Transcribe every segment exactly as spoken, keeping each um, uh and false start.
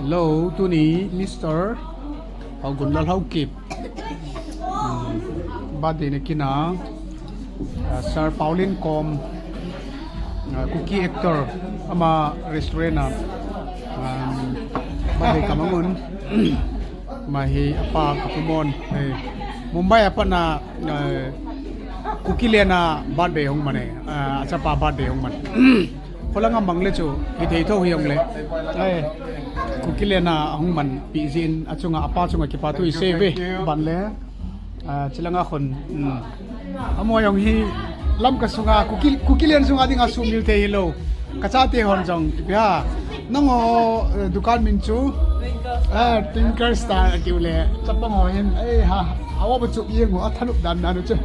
Hello, tuni Mister Haogunlal Haokip, um, birthday na kina, uh, Sir Paulin Kom, uh, Kuki actor, ama restaurant a, um, birthday kamangun. Ama hi apa ka pu mon, eh, Mumbai a pat na, eh, Kukiland a birthday hung man e, eh, achapa birthday hung man. Kholanga mang le chu, hithei tho hi hung le. Eh, Kukiland a hung man pi jin, achunga apa chunga kipa thu i sei ve, ban le. Ah, chilanga khun, um, amo jong hi Lamka sunga, Kuki, Kukiland sunga dinga sumil thei hilou. Ka chate hon jong, ipi ham. Nangho, eh, dukan min chu, eh, Twinkle Star akiu le. Chapang ho hin, eh, ha, awa ba chu i ngo, athanop dan dan chu.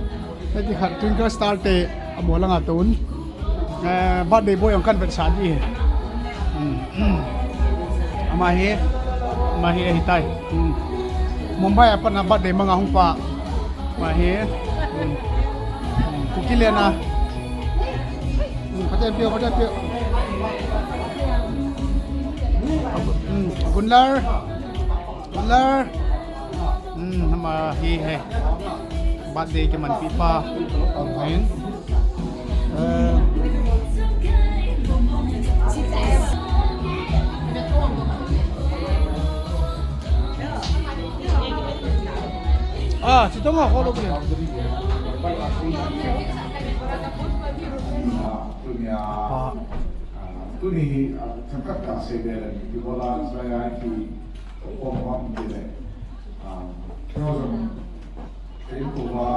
Nati khat Twinkle Star te amo langa ton. Eh, birthday boy jong kan vetsah di. Hmm, hmm. Ama hi, ama hi ahitai. Hmm. Mumbai a pat na birthday manga hung pa. Ama hi. Hmm. Hmm. Kukiland a. Hmm, phaten pio, phaten pio. Hmm, Gunlar. Gunlar. Hmm, ama hi he. Birthday kimanpi pa. Amen. Eh. Ah, si Tonga ko lo ke. Ah. Tuni, ah, themkhat kasei be le, ibola saya ki Pom pom ti le. Ah, keiho jong, kei koma,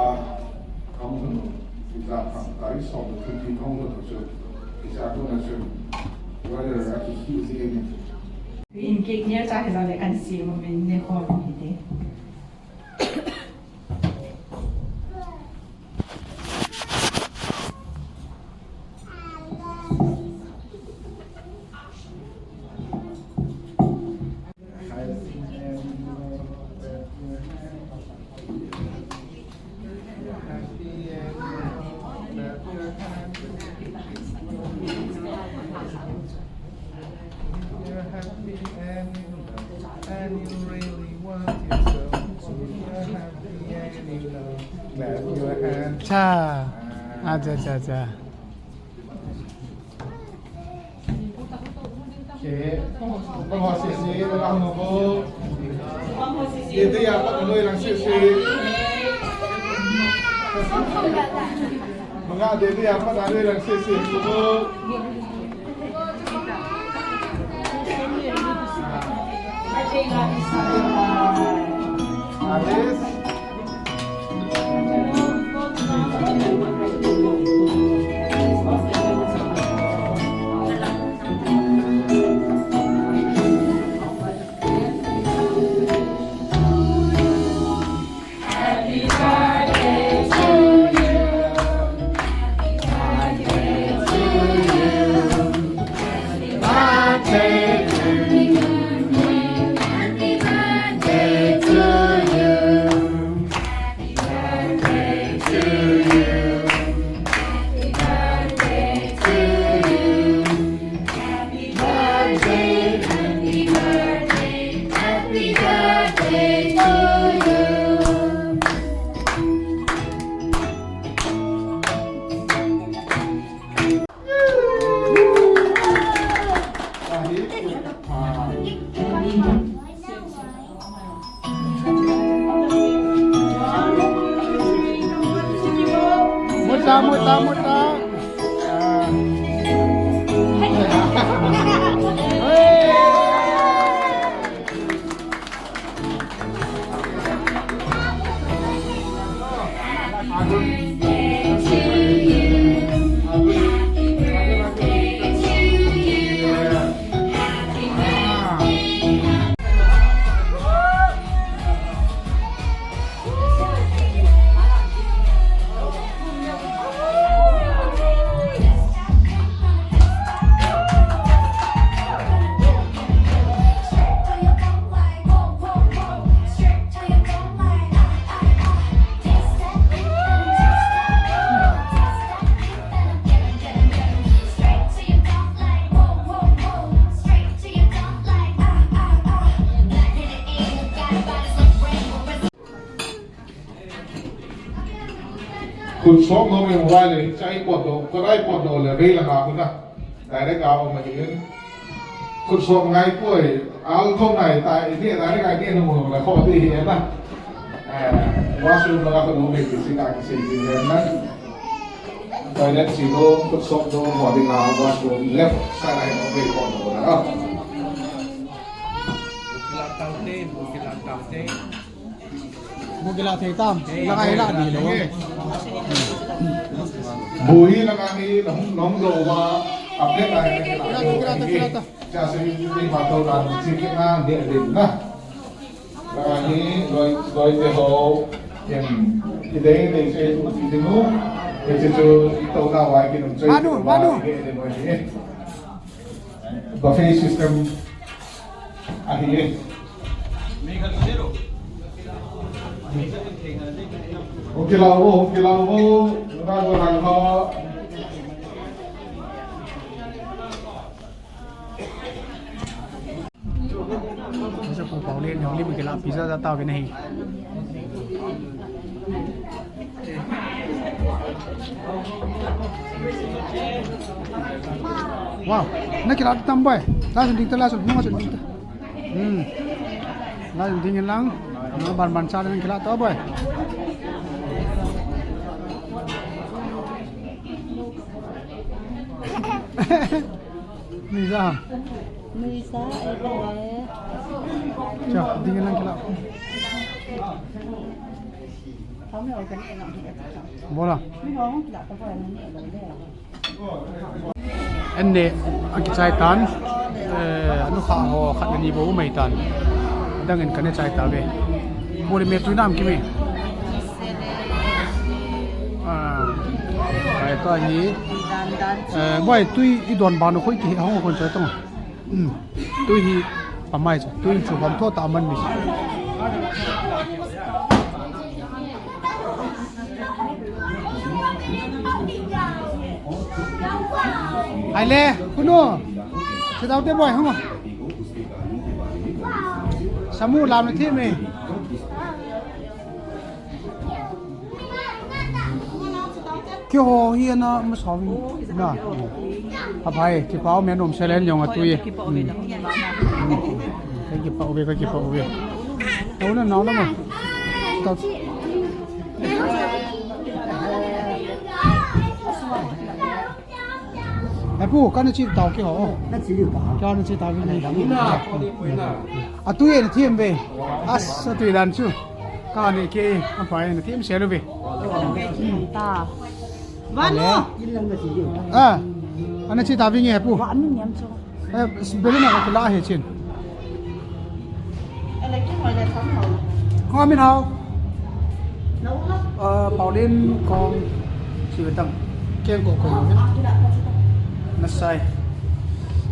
kamu, ija thang, kai som, thum ti thong lo chu, ija kona chu, weather a ki hi ji ni. In cake ni cha he lo le kan si mo min ne ko mi te. Cha. Acha, acha, acha. Che, bang ho sisi, bang ho bo. Dede ya pat anoi lang sisi. Bang a dede ya pat anoi lang sisi. Alice. Muta, muta, muta. Ah. Hey. Khut sop nom e mobile le, chai pot do, korai pot do le, rei langa huna. Direct a um ahi in. Khut sop ngai poi, al thong nai ta, i dia direct a i dia nung nung le kho ti hi na. Eh, washroom langa khut sop ngai ti si ka ki sei ti le na. Toilet si do, khut sop do, mo ding a washroom left side a hi mo be pot do na. Bukila tau te, bukila tau te. Bukila thei tam, langa hi la di lo. Buhi langa hi nong nong lo wa, update ai. Kila ta, kila ta, kila ta. Cha se ni ma to la chi ki na de de na. Langa hi loi loi te ho. Yen, i de de se u ti de nu. Ke che chu i to na wa ki nong choi. Manu, wa Manu. De de mo ni. Buffet system ahi e. Hung kilau vo, hung kilau vo, nunga go lang ho. Sa pu pau le, nong li mu kila pizza za tau ve nahi. Wow, na kila tam boy. La sun ding ta, la sun, nunga sun ding ta. Hmm. La sun ding lang. Na ban ban sa na kila to boy. Nuisa. Nuisa, eh, eh. Cha, ding lang kila. Bola. Enne, akichai tan, eh, anu kha ho khat ni bo mai tan. Dang en kane chai ta ve. Boli me tu nam ki me. Ah, kai ta hi. Eh, boy, tui i don ba no khoi ki hong khon chai tong. Um, tui hi pamai chu, tui chu pam tho ta man mi. Ai le, kunu. Sedau te boy, hung. Samu lam na thi me. Keiho hi ana masang na. Aphai, kipah um e, nom selen jong atui. Kipah uve, kipah uve. Au na, nau na ma. He pu, kana chi tau keiho. Na chi liu ta. Kana chi tau ni. Atui na thim ve. As, atui dan chu. Kani ke, aphai na thim se lu ve. Ta. Vanu. Ah, ana chi ta vinge he pu. Vanu niam chu. Eh, belina ka kila he chin. Kong amin hao. Ah, Paulin Kong. Si vetang. Keng ko ko. Na sai.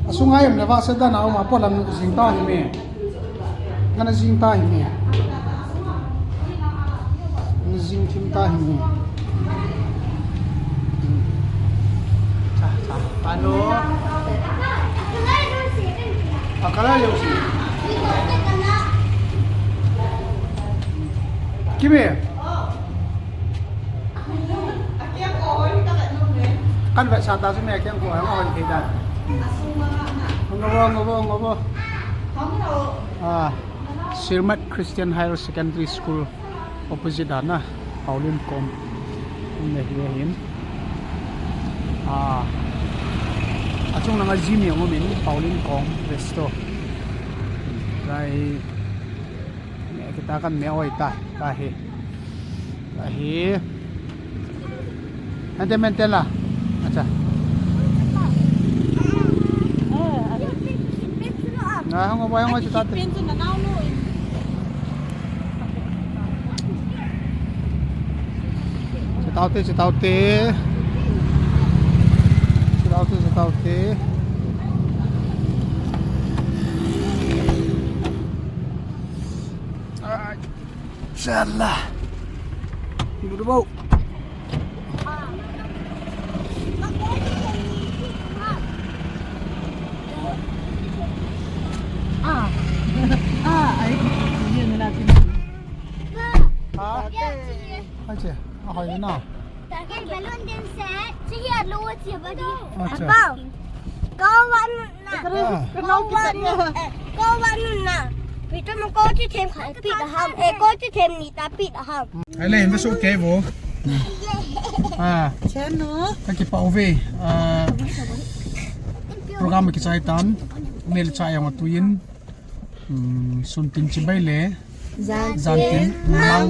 Asunga yam na va sa da na ma polam jing ta hi me. Ngana jing ta hi me. Ngana jing thim ta hi me. Cha, cha. Ano? Akala leo si. Kimi. Kan vet sa ta si me kiang ko hang hon thei dan. Ngabo, ngabo, ngabo. Ah, Sirmat Christian Higher Secondary School opposite ana, Paulin Kom. Ne hi hin. Ah, achung langa gym jong umin, Paulin Kom Resto. Lai me kita kan me oi ta, ta hi. Ta hi. Ante mente la. Acha. Na, hong bai, hong bai, chita te. Chita te, chita te. Chita te, chita te. Ai. Chala. Ibu tu bau. Ah. Ah, ai, ini nak ini. Ha? Ache, ahoi na. Balloon din set. Sige, alo, siya ba di? Acha. Bao. Kau wan na. Ah. Kau wan na. Eh, kau wan na. Pito mo kau chi them khat pi da ham. Eh, kau chi them ni ta pi da ham. Ai le, inda so ke bo. Ah. Chanu. Kakipah uve. Ah. Program kichai tan. Mel cha yang atuin. Hmm, sun tin chibai le. Jan tin. Jan tin. Mang.